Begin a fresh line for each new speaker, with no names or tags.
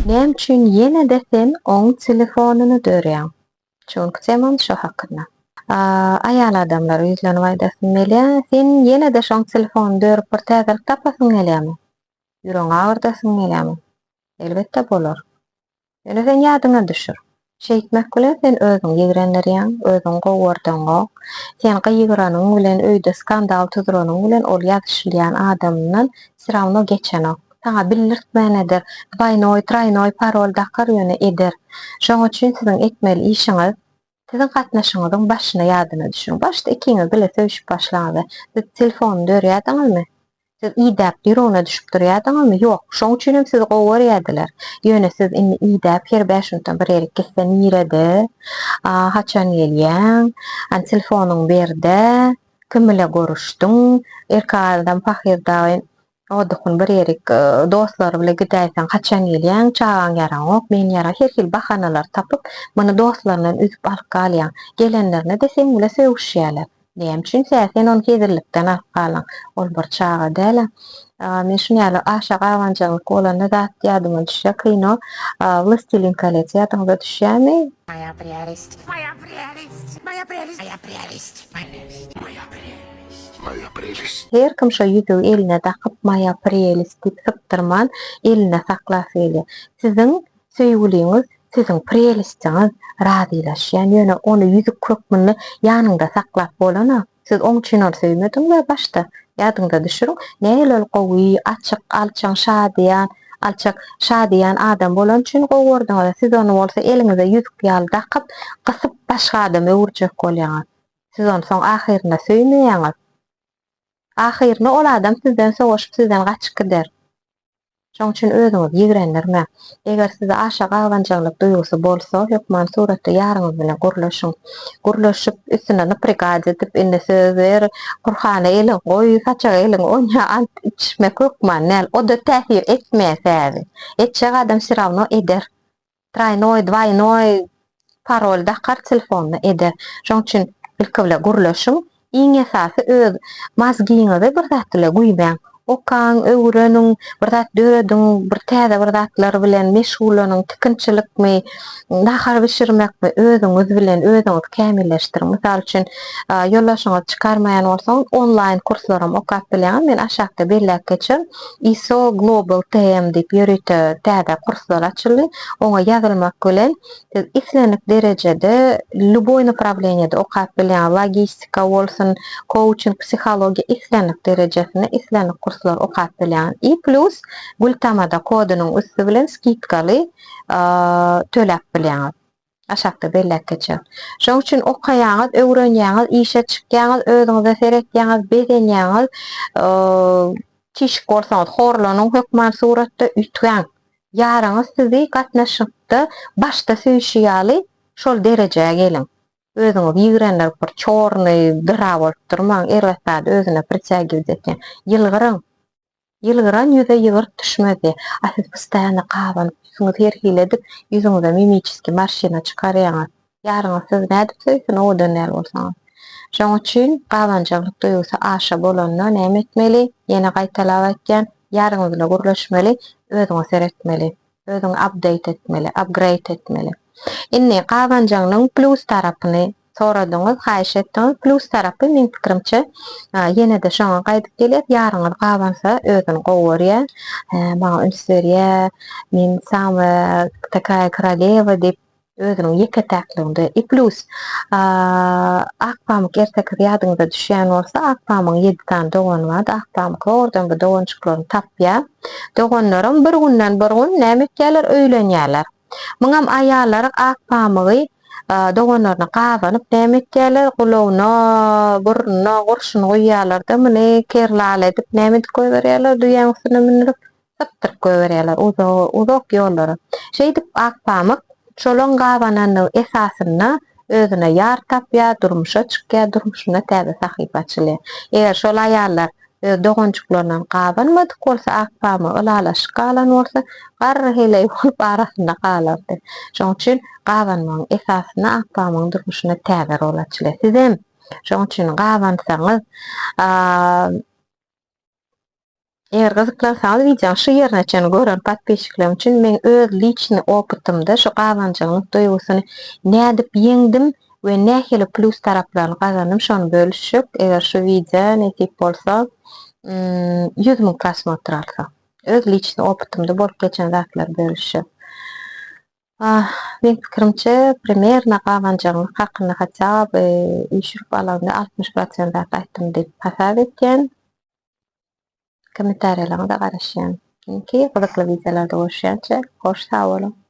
Näme üçin ýene-de sen oň telefonyny dörýäň? Şu günki temamyz şo hakynda. Aýal adamlara ýüzlenip aýdasym gelýär, sen ýene-de şoň telefonyny dörüp bir täzelik tapasyň gelýärmi? Ýüregiňi agyrdasyň gelýärmi? Elbetde bolar. Ýöne sen ýadyňa düşür. Şeýtmek bilen sen özüňi ýigrendirýäň, özüňi gowardaňok. Sen gygyranyň bilen, öýde skandal tuzranyň bilen ol ýazyşylýan adamyndan wserawno geçenok. Saňa bildirtmän eder, dwaýnoý, traýnoý parol dakar ýöne eder. Şoň üçin siziň etmeli işiňiz, siziň gatnaşygyňyzyň başyna ýadyna düşüriň. Başda ikiňiz bile söýşüp başlaňyzda, siz telefonyny dörýärdiňizmi? Siz idäp, ýüregine düşüp durýardyňyzmy? Ýok. Şoň üçin hem sizi gowy görýärdiler. Ýöne siz indi idäp, her bäş minutdan bir ýerik gitse nirede? A, haçan gelýäň? Hany telefonyňy ber-dä? Kim bile görüşdiň? Erkek adam pahyr dagy o dukun bir ýerik dostlary bile gidäýseň haçan gelýäň? Çagaň ýaraňok, men ýaraň. Her hili bahanalar tapyp, muny dostlaryndan üzüp alyp galýaň. Gelenlerine-de seň bile sögüşýärler. Näme üçin sä sen ony hezillikden alyp galyň. Ol bir çaga däl-ä. Men şuny ýaly aşa gabanjaňlyk bolanda zat ýadyma düşýär kino Wlastilin kolec ýadyňyza düşýärmi?
Moýa prelist moýa prelist moýa prelist moýa prelist moýa prelist
moýa prelist.
Her kim şo ýüzügi eline dakyp moýa prelist diýip sypdyrman elinde saklasy gelýär. Siziň Söýgüliňiz siziň prelestiňiz, razylaşýan, ýöne ony ýüzük hökmünde ýanyňda saklap bolanok. Siz oň üçin ony söýmediňiz-ä başda. Ýadyňyza düşüriň, nähili ol gowy, açyk, alçaň, şadyýan, alçak, şadyýan adam bolany üçin gowy gördüňiz-ä. Siz ony bolsa eliňize ýüzük ýaly dakyp, gysyp başga adama öwürjek bolýaňyz. Siz ony soň ahyrynda söýmeýäňiz. Ahyrynda ol adam sizden sowaşyp sizden gaçyp gider. Şoň üçin özüňizi ýigrendirmäň. Eger sizde aşa gabanjaňlyk duýgusy bolsa, hökman suratda ýaryňyz bilen gürleşiň. Gürleşip, üstüne naprigad edip, indi söz ber, Gurhana eliňi goý, saçaga eliňi onýa ant içmek hökman däl. O-da täsir etmeýär sebäbi. Etjek adam wserawno eder. Troýnoý, dwaýnoý parol dakar telefonda eder. Şoň üçin ilki bile gürleşiň. Iň esasy öz mozgiňizi bir zat bile güýmäň. Okaň, öwreniň, bir zat dörediň, bir täze bir zatlar bilen meşgullanyň, tikinçilikmi, nahar bişirmekmi, özüňiz bilen özüňizi kämilleşdiriň. Mysal üçin, ýoldaşyňyzy çykarmaýan bolsaňyz, onlaýn kurslaram okap bilýäňiz. Men aşakda belläp geçerin. ISO Global TM diýip ýörite täze kurslar açyldy. Oňa ýazylmak bilen siz islendik derejede lýuboý naprawleniýede okap bilýäňiz. Logistika bolsun, kouçing, psihologiýa islendik derejesinde islendik kurslary okap bilýäňiz. I plus Gültamada kodunyň üsti bilen skidkaly töläp bilýäňiz. Aşakda belläp geçerin. Şonuň üçin okaýaňyz, öwrenýäňiz, işe çykýaňyz, özüňize seretýäňiz, bezenýäňiz. Çişik bolsaňyz horlanyň, hökman suratda üýtgäň. Ýaryňyz sizi gatnaşykda başda söýşi ýaly şol derejä geliň. Özüňizi ýigrendirip bir çornyý dyra bolup durmaň, erbet zady özüne pritýagiwt etýän. Ýylgyryň. Ýylgyran ýüze ýygyrt düşmezdi. A siz postoýanno gabanyp, ýüzüňizi her hili edip, ýüzüňize mimiçeskiý morşina çykarýaňyz. Ýaryňyz sizi nädip söýsün, owadan däl bolsaňyz. Şoň üçin gabanjaňlyk duýgusy aşa bolanda näme etmeli? Ýene gaýtalap aýtýan, ýaryňyz bilen gürleşmeli, özüňe seretmeli. Özüňi update etmeli, upgrade etmeli. Indi gabanjaňlygyň plýus tarapyny soradyňyz, haýyş etdiňiz. Plýus tarapy meň pikirimçe, ýene-de şoňa gaýdyp gelýäs, ýaryňyz gabansa özüni gowy görýär, maňa üns berýär, men samая такая koroleva diýip özüniň ýeke-täkliginde i plýus Akpamyk ertekisi ýadyňyza düşýän bolsa, Akpamygyň ýedi sany dogany bardy. Akpamyk zordan bu doganjyklaryny tapýar. Doganlaram bir günden bir gün näme etýärler, öýlenýärler. Muňam aýallary Akpamygy doganlaryna gabanyp näme etýärler, gulagyna, burnuna gurşun guýýarlar-da, muny ker-lal edip näme edip goýberýärler, düýäň üstüne mündürip, sypdyryp goýberýärler uzaga, uzak ýollara. Şeýdip Akpamyk çolaň gabananlygy esasynda özüne ýar tapýar, durmuşa çykýar, durmuşynda täze sahypa açylýar. Eger şol aýallar öz doganjyklaryndan gabanmadyk bolsa, Akpamyk ylalaşyk galan bolsa, garry heleý bolup arasynda galardy. Şonuň üçin gabanmagyň esasynda Akpamygyň durmuşynda täze rol açylýar. Sizem şonuň üçin gabansaňyz, a. Eger gyzyklansaňyz wideony şu ýerine çenli gören podpisçiklerim üçin meň öz liçnyý opytymda şu gabanjaňlyk duýgusyny nädip ýeňdim we nähili plýus taraplaryny gazandym şony bölüşjek eger şu wideo nesip bolsa 100 müň prosmotr alsa. Öz liçnyý opytymda bolup geçen zatlary bölüşjek. Meň pikirimçe primerno gabanjaňlyk hakynda hatda by üýşürip alanda 60 prosent zat aýtdym diýip hasap etýän. Kommentariýalaryňyza garaşýan. Indiki gyzykly wideolarda görüşýänçä hoş sag boluň.